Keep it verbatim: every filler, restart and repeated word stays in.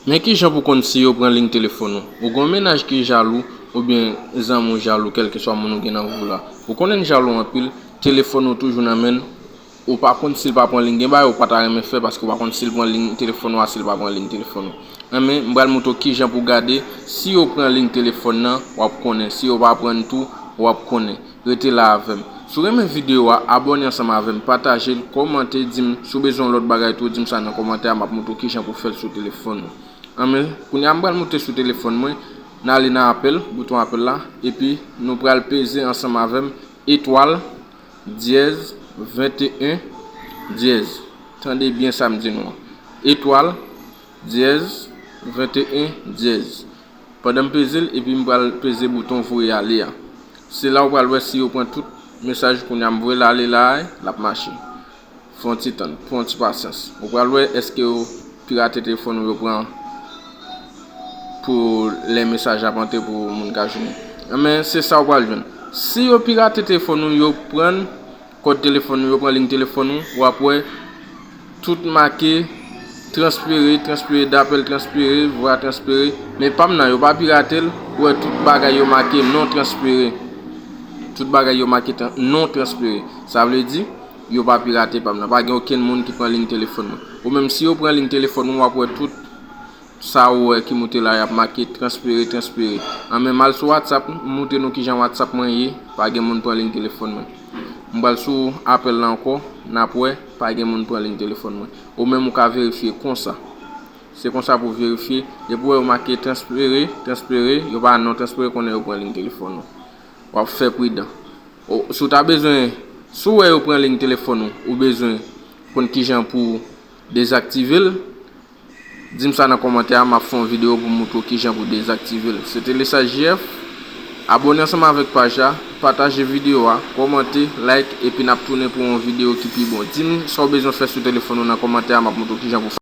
Men kijan pou konn si yo pran liy telefòn ou. Ou gen yon mennaj ki jalou, oubyen zanmi w jalou, kèlkeswa moun ou gen nan vi w la. Ou konnen l jalou anpil, telefòn ou toujou nan men l, ou pa konn si l pa pran liy. Gen bagay ou pa ta renmen fè paske ou pa konn si l pran liy telefòn ou a, si l pa pran liy telefòn ou. Anben, m pral montre w kijan pou gade si yo pran liy telefòn nan, w ap konnen. Si yo pa pran tou, w ap konnen. Rete la avè m. Si w renmen videyo a, abòne ansanm avè m, pataje l, kòmante, di m si w bezwen yon lòt bagay tou, di m sa nan kòmantè a, m ap montre w kijan pou fè l sou telefòn ou. Anben, kounye a m pral monte sou telefòn mwen, n ale nan apèl, bouton apèl la, epi nou pral peze ansanm avè m etwal dyèz venteyen dyèz. Tande byen sa m di nou an. Etwal dyèz venteyen dyèz. Pandan m peze l, epi m pral peze bouton voye ale a. Se la ou pral wè si yo pran tout mesaj kounye a m voye l ale la a, l ap mache. Fè yon ti tann, pran yon ti pasyans. Ou pral wè èske yo pirate telefòn ou, yo pran pou lè mesaj ap antre pou moun ka jwenn. Anben, se sa ou pral jwenn. Si yo pirate telefòn ou, yo pran kòd telefòn ou, yo pran liy telefòn ou, w ap wè tout make transfere, transfere dapèl, transfere vwa, transfere. Men pa m nan, yo pa pirate l, ou wè tout bagay yo make non transfere. Tout bagay yo make tran- non transfere. Sa vle di, yo pa pirate pa m nan. Pa gen okenn moun ki pran liy telefòn mwen. Ou menm, si yo pran liy telefòn mwen, w ap wè tout sa ou wè ki moute la, y ap make transfere, transfere. Anben, m al sou WhatsApp, m montre nou kijan WhatsApp mwen ye, pa gen moun pran liy telefòn mwen. M pral sou apèl la ankò, n ap wè, pa gen moun pran liy telefòn mwen. Ou menm ou ka verifye konsa. Se konsa pou verifye. Depi w wè yo make transfere, transfere, yo pa non transfere, konnen yo pran liy telefòn ou. W ap fè pridan. O, si w ta bezwen, si w wè yo pran liy telefòn ou, ou bezwen konn kijan pou dezaktive l, di m sa nan kòmantè a, m ap fè yon videyo pou m montre w kijan pou dezaktive l. Se te Lesa J F. Abòne ansanm avèk paj la, pataje videyo a, kòmante, like, epi n ap tounen pou yon videyo ki pi bon. Di m sa w bezwen fè sou telefòn ou nan kòmantè a, m ap montre w kijan pou fè.